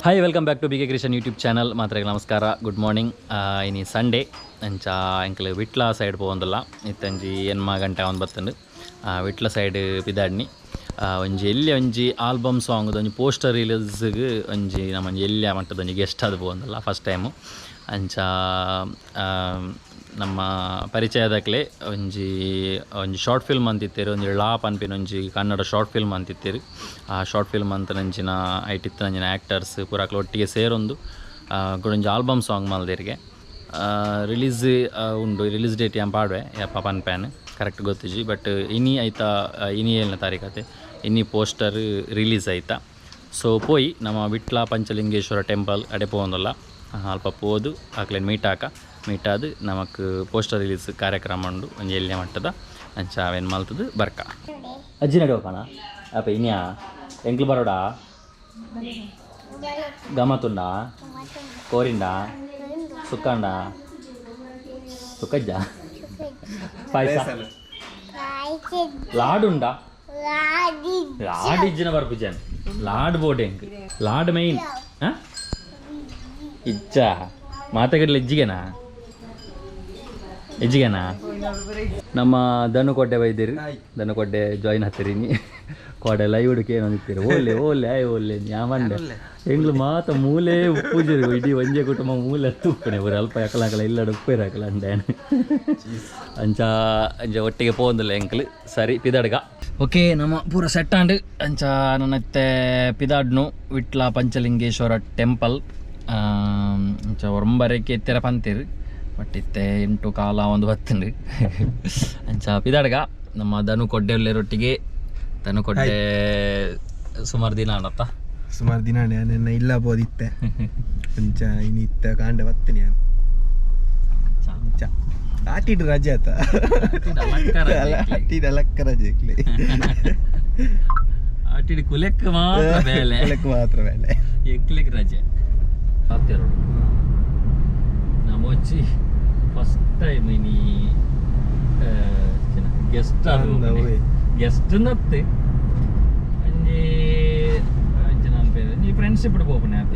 Hi, welcome back to B K Krishan YouTube channel. ಮಾತ್ರೆಗೆ ನಮಸ್ಕಾರ, good morning. ಇನಿ Sunday, ಅಂಚ ಎಂಕ್ಲು Vitla side ಪೋವೊಂದುಲ್ಲ. ಇತ್ತಂಜಿ ಎನ್ಮ ಗಂಟೆ ಒಂದು ಬತ್ತಂಡು. ವಿಟ್ಲ ಸೈಡ್ ಪಿದಾಡ್ನಿ. ಒಂಜಿ ಎಲ್ಯ ಒಂಜಿ ಆಲ್ಬಮ್ ಸಾಂಗ್ ಒಂಜಿ ಪೋಸ್ಟರ್ ರಿಲೀಸ್ಗ್ ಒಂಜಿ ನಮ್ಮ ಒಂಜಿ ಎಲ್ಯ ಮಟ್ಟದ ಒಂಜಿ ಗೆಸ್ಟ್ ಆದ್ ಪೋವೊಂದುಲ್ಲ ಫಸ್ಟ್ ಟೈಮು. ಅಂಚ ನಮ್ಮ ಪರಿಚಯದಕ್ಲೆ ಒಂಜಿ ಒಂಜಿ ಶಾರ್ಟ್ ಫಿಲ್ಮ್ ಅಂತಿತ್ತೆರ್, ಒಂಜಿ ಲಾ ಪನ್ಪಿನ ಒಂಜಿ ಕನ್ನಡ ಶಾರ್ಟ್ ಫಿಲ್ಮ್ ಅಂತಿತ್ತೆರ್. ಆ ಶಾರ್ಟ್ ಫಿಲ್ಮ್ ಅಂತನಂಚಿನ ಐಟ್ ಇತ್ತಿನಂಚಿನ ಆ್ಯಕ್ಟರ್ಸ್ ಪೂರಾಕ್ಲ ಒಟ್ಟಿಗೆ ಸೇರೊಂದು ಒಂಜಿ ಆಲ್ಬಮ್ ಸಾಂಗ್ ಮಲ್ದೆರ್ಗೆ. ರಿಲೀಸ್ ಉಂಡು, ರಿಲೀಸ್ ಡೇಟ್ ಯಾನ್ ಪಾಡುವೆ ಯಪ್ಪ ಪನ್ಪೇನ್, ಕರೆಕ್ಟ್ ಗೊತ್ತಿಜಿ. ಬಟ್ ಇನಿ ಐತ, ಇನಿ ಏಳನೇ ತಾರೀಕು ಆತೆ, ಇನಿ ಪೋಸ್ಟರ್ ರಿಲೀಸ್ ಐತ. ಸೊ ಪೋಯಿ ನಮ್ಮ ವಿಟ್ಲ ಪಂಚಲಿಂಗೇಶ್ವರ ಟೆಂಪಲ್ ಅಡೆ ಪೋವೊಂದುಲ್ಲ. ಅಲ್ಪ ಪೋದು ಅಕ್ಲೆನ್ ಮೀಟ್ ಆಕ, ಮೀಟ್ ಆದ್ ನಮಕ್ ಪೋಸ್ಟರ್ ರಿಲೀಸ್ ಕಾರ್ಯಕ್ರಮ ಉಂಡು ಒಂಜಿ ಎಲ್ಯ ಮಟ್ಟದ. ಅಂಚ ಅವೇನು ಮಲ್ತದು ಬರ್ಕ ಅಜ್ಜಿ ನಡುವಪ್ಪಣ ಅಪ್ಪ ಇನ್ಯಾ ಎಂಕ್ಲು ಬರೋಡ ಗಮತುಂಡ ಕೋರಿಂಡ ಸುಕ್ಕಂಡ ಸುಕ್ಕಜ್ಜ ಪಾಯಸ ಲಾಡುಂಡ ಲಾಡ್ ಇಜ್ಜಿನ ಬರ್ಪುಜನ್ ಲಾಡ್ ಬೋರ್ಡ್ ಎಂಕ್ ಲಾಡ್ ಮೈನ್ ಇಜ್ಜ ಮಾತಗಡ್ಲೆ ಇಜ್ಜಿಗೆನಾ ಇಜ್ಜಿಗೆನಾ. ನಮ್ಮ ದನುಕೊಡ್ಡೆ ಬೈದಿರಿ, ದನುಕೊಡ್ಡೆ ಜಾಯಿನ್ ಹತ್ತಿರಿ ಕೋಡೆ ಲೈವ್ ಹುಡುಕಿ ಏನೊಂದಿತ್ತೀರಿ ಓಲೆ ಓಲೆ ಆಯ್ ಓಲೆ ಯಾಮಂಡೆ ಎಂಗ್ಲು ಮಾತ ಮೂಲೆ ಉಪ್ಪುಜಿರು ಇಡೀ ಒಂಜೆ ಕುಟುಂಬ ಮೂಲೆ ತುಪ್ಪಣೆ ಊರು ಅಲ್ಪ ಯಾಕಲ ಇಲ್ಲಡ ಉಪ್ಪೇರು ಯಾಕಲ ಅಂಡೆ ಅಂಚ ಅಂಚ ಒಟ್ಟಿಗೆ ಪೋಂದಿಲ್ಲ ಎಂಕ್ಲು. ಸರಿ ಪಿದಾಡ್ಗ. ಓಕೆ, ನಮ್ಮ ಪೂರ ಸೆಟ್ ಆಂಡ್. ಅಂಚ ನನ್ನತ್ತೆ ಪಿದಾಡ್ನು ವಿಟ್ಲ ಪಂಚಲಿಂಗೇಶ್ವರ ಟೆಂಪಲ್. ಅಂಚ ಒಂಬರಕ್ಕೆ ಎತ್ತೆರ ಪಂತೇರು, ಬಟ್ ಇತ್ತೆ 8 ಕಾಲ ಒಂದು ಬತ್ತುಂಡು. ಅಂಚ ಪಿದಾಡ್ಗ ನಮ್ಮ ದನು ಕೊಡ್ಡೆ ರೊಟ್ಟಿಗೆ. ದನು ಕೊಡ್ಡೆ ಸುಮಾರು ದಿನ ಆಂಡತ್ತ? ಸುಮಾರು ದಿನ ನನ್ನ ಇಲ್ಲ ಬೋದಿತ್ತೆ ಅಂಚ ಇನಿ ಇತ್ತ ಕಾಂಡೆ ಬತ್ತೀನಿ ನಾನು. ಅಂಚ ಆಟಿಡ್ ರಜೆ ಆತ, ಆಟಿಡ್ ಅಲಕ್ಕ ರಜೆ ಇಕ್ಲೆ. ಆಟಿಡ್ ಕುಲೆಕ್ ಮಾತ್ರ ಬೇಲೆ, ಕುಲೆಕ್ ಮಾತ್ರ ಬೇಲೆ, ಎಕ್ಲೆಕ್ ರಜೆ. ನಮೊಂಜಿ ಫಸ್ಟ್ ಟೈಮ್ ಇನಿ ಗೆಸ್ಟ್ ಗೆಸ್ಟ್ ನತ್ತೆ ಒಂಜಿ ಅಂಚ ಪೇರು ಒಂಜಿ ಫ್ರೆಂಡ್ಶಿಪ್ ಪೋಪುನೆ ಆತ.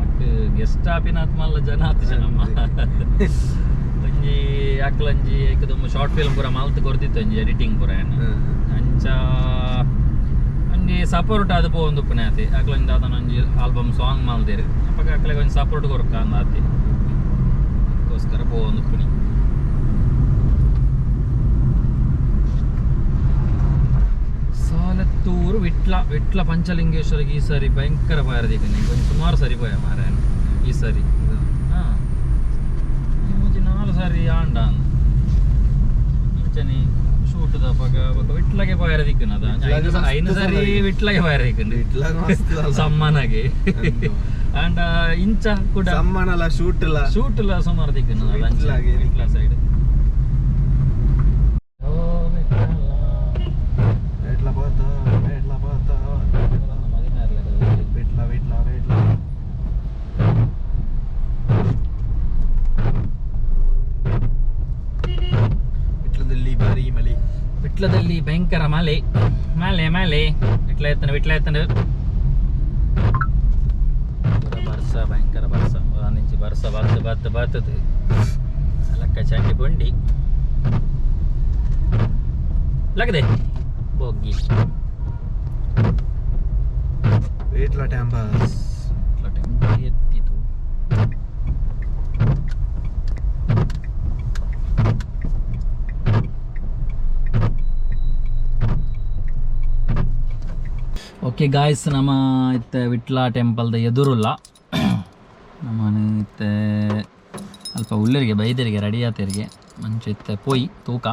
ಮಕ್ ಗೆಸ್ಟ್ ಆಪಿನ ಆತ್ ಮಲ್ಲ ಜನ ಆತ ನಮ್ಮ ಒಂಜಿ ಅಕ್ಲಂಜಿ ಏಕದಮ್ಮ ಶಾರ್ಟ್ ಫಿಲ್ಮ್ ಪೂರ ಮಲ್ತ್ ಕೊರ್ದಿತ್ತು, ಒಂಜಿ ಎಡಿಟಿಂಗ್ ಪೂರ ಅಂಚ ಒಂಜಿ ಸಪೋರ್ಟ್ ಆದ್ ಪೋವೊಂದುಪ್ಪುನೆ ಆತೆ. ಅಕ್ಲೊಂಜಿ ದಾದನ ಒಂಜಿ ಆಲ್ಬಮ್ ಸಾಂಗ್ ಮಲ್ದೆರ್, ಅಪಗ ಅಕ್ಲೆಗ್ ಒಂಜಿ ಸಪೋರ್ಟ್ ಕೊರ್ಕ ಅಂದ್ ಆತೆ, ಅದಕ್ಕೋಸ್ಕರ ಪೋವೊಂದುಪ್ಪುನಿ. ಸಾಲತ್ತೂರು ವಿಟ್ಲ, ವಿಟ್ಲ ಪಂಚಲಿಂಗೇಶ್ವರಿಗೆ ಈ ಸಾರಿ ಭಯಂಕರ ಬಾರದಿಕ್ಕನೆ ಒಂಜಿ ಸುಮಾರು ಸರಿ ಪೋಯ ಮಾರಾಯ ಈ ಸಾರಿ. ಹಾಂ, ಒಂಜಿ 4 ಸಾರಿ ಆಂಡ ಅಂಚನೆ ಶೂಟ್ ದಪಗ ಬೊಕ ವಿಟ್ಲಗೆ ಪೋಯರ ದಿಕ್ಕುನ ಅದ 5 ಸಾರಿ ವಿಟ್ಲಗೆ ಪೋಯರ ದಿಕ್ಕುಂಡು ಸಮ್ಮನಾಗೆ. ಆಂಡ ಇಂಚ ಕೂಡ ಸಮ್ಮನಲ ಶೂಟ್ ಲ ಶೂಟ್ ಲ ಸುಮಾರು ದಿಕ್ಕುನ ವಿಟ್ಲ ಸೈಡ್. ವಿಟ್ಲದಲ್ಲಿ ಭಯಂಕರ ಮಳೆ ಮಳೆ ಮಳೆ. ವಿಟ್ಲ ಎತ್ತನ ವಿಟ್ಲ ಎತ್ತನ ಬರ್ಸ, ಭಯಂಕರ ಬರ್ಸ. ಒಂದಿಂಚಿ ಬರ್ಸ ಬತ್ತು ಬತ್ತು ಬತ್ತದು ಲಕ್ಕ ಚಂಡಿ ಪುಂಡಿ ಲಗದೆ ಬೊಗ್ಗಿ. ವಿಟ್ಲ ಟೆಂಪಲ್ ವಿಟ್ಲ ಟೆಂಪಲ್ ಎತ್ತಿತು. ಓಕೆ ಗಾಯ್ಸ್, ನಮ್ಮ ಇತ್ತೆ ವಿಟ್ಲ ಟೆಂಪಲ್ದ ಎದುರುಲ್ಲ ನಮ್ಮನೆ ಇತ್ತೆ ಅಲ್ಪ ಉಳ್ಳರಿಗೆ ಬೈದರಿಗೆ ರೆಡಿ ಆತರಿಗೆ ಮಂಚ ಇತ್ತೆ ಪೋಯಿ ತೂಕ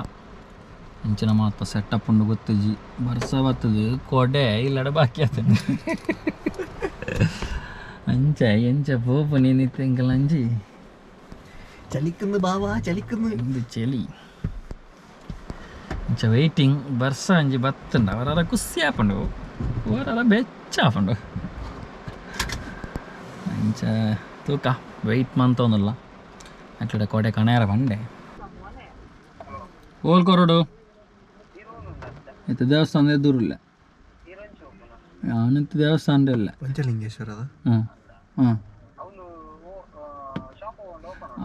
ಅಂಚಿನ ಮಾತ ಸೆಟಪ್ ಉಂಡು ಗೊತ್ತಿಜಿ. ಬರ್ಸ ಬತ್ತದು ಕೊಡೆ ಇಲ್ಲಡ ಬಾಕಿ ಆತಂಡು ಅಂಚ ಎಂಚ ಪೋಪು ನೀನು ಇತ್ತೆ ಎಂಕಲ್ ಅಂಜಿ ಚಲಿക്കുന്നു ಬಾವಾ ಚಲಿക്കുന്നു ಇಂದು ಚಳಿ ಅಂಚ ವೆಯ್ಟಿಂಗ್. ಬರ್ಸ ಅಂಜಿ ಬತ್ತುಂಡ ಅವರ ಖುಷಿ ಆಪುಂಡು, ಅವರ ಬೆಚ್ಚ ಆಪುಂಡು. ಅಂಚ ತೂಕ ವೆಯ್ಟ್ ಮಂತೊಂದುಲ್ಲ ಅಟ್ಲಡ ಕೊಡೆ ಕಣೇರ ಬಂಡೆ ಓಲ್ ಕೊರಡು ಇತ್ತೆ ದೇವಸ್ಥಾನ ಎದುರುಲ್ಲ, ಅವನಿತ್ತು ದೇವಸ್ಥಾನ ಇಲ್ಲ ಪಂಚಲಿಂಗೇಶ್ವರದ. ಹ್ಞೂ ಹಾಂ.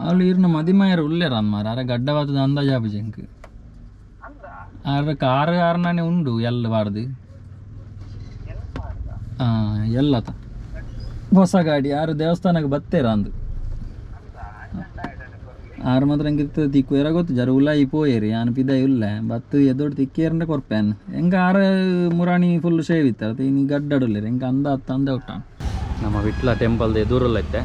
ಅವ್ಲು ಇರ್ನ ಮದಿಮಾಯರು ಉಲ್ಲೇರ ಮಾರ ಅರೆ ಗಡ್ಡವಾತದ ಅಂದಾಜು ಆಪುಜಿ ಎಂಕ್. ಆರ ಕಾರ್ ಆರ್ನಾನೆ ಉಂಡು ಎಲ್ಲ ಬಾರ್ದು. ಹಾಂ, ಎಲ್ಲತ ಹೊಸ ಗಾಡಿ ಆರು ದೇವಸ್ಥಾನಕ್ಕೆ ಬತ್ತೇರ ಅಂದು. ಆರು ಮಾತ್ರ ಎಂಕ್ ತಿಕ್ಕು ಗೊತ್ತು ಜರ ಉಲಾಯಿ ಪೋಯೇರಿ ಯಾನ್ ಪಿದಾಯಿ ಉಲ್ಲ ಬತ್ತು ಎದೋಡು ತಿಕ್ಕೇರಂಡ ಕೊರ್ಪೇನ್ ಎಂಕ. ಆರು ಮುರಾಣಿ ಫುಲ್ ಶೇವ್ ಇತ್ತಾರೆ, ಇನಿ ಗಡ್ಡಡುಲ್ಲೇರು ಎಂಕ ಅಂದ ಅತ್ತ ಅಂದ ಹುಟ್ಟಾನ. ನಮ್ಮ ವಿಟ್ಲ ಟೆಂಪಲ್ದ ಎದುರಲ್ಲ ಐತೆ.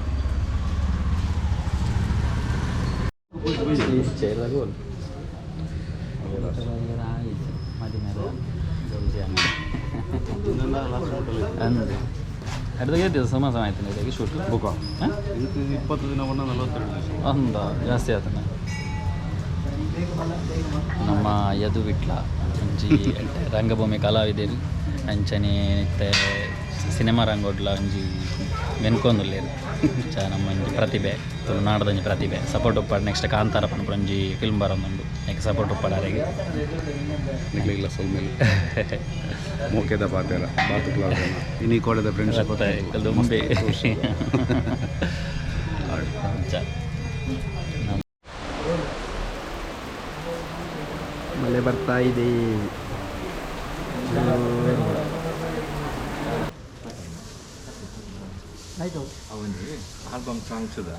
ಅಂದು ಸಮ ಸಮ ಆಯ್ತು ಇದಕ್ಕೆ ಶೂಟ್ ಬುಕ್. 20 ದಿನ ಒಣ 42 ದಿವಸ. ಅಂದ ಜಾಸ್ತಿ ಆತನ. ನಮ್ಮ ಯದು ವಿಟ್ಲ ಒಂಜಿ ರಂಗಭೂಮಿ ಕಲಾವಿದರು ಅಂಚನೆ ಇತ್ತೆ ಸಿನಿಮಾ ರಂಗೋಡ್ಲ ಒಂಜಿ ಮೆನ್ಕೊಂದುಲ್ಲೇರು. ಚ ನಮ್ಮ ಒಂಜಿ ಪ್ರತಿಭೆ, ತುಳುನಾಡದ ಒಂಜಿ ಪ್ರತಿಭೆ. ಸಪೋರ್ಟ್ ಉಪ್ಪಾಡು. ನೆಕ್ಸ್ಟ್ ಕಾಂತಾರ ಪನ್ಪುನ ಒಂಜಿ ಫಿಲ್ಮ್ ಬರೋದುಂಡು, ನೆಕ್ಸ್ಟ್ ಸಪೋರ್ಟ್ ಉಪ್ಪಾಡು ಅರೆಗೆ. ನಿಗ್ಲಿಲ್ಲ ಸೊಲ್ಮೆಲ್ ಮೋಕೆದ ಪಾತೆರ ಬಾತುಕ್ಲಾರ್ದನ ಇನಿ ಕೋಡೆದ ಫ್ರೆಂಡ್ಶಿಪ್. ದುಂಬೆ ಅಂಚ. ಮಳೆ ಬರ್ತಾ ಇದೆ. ಅವನಿಗೆ ಆಲ್ಬಮ್ ಸಾಂಗ್ಸ್ದ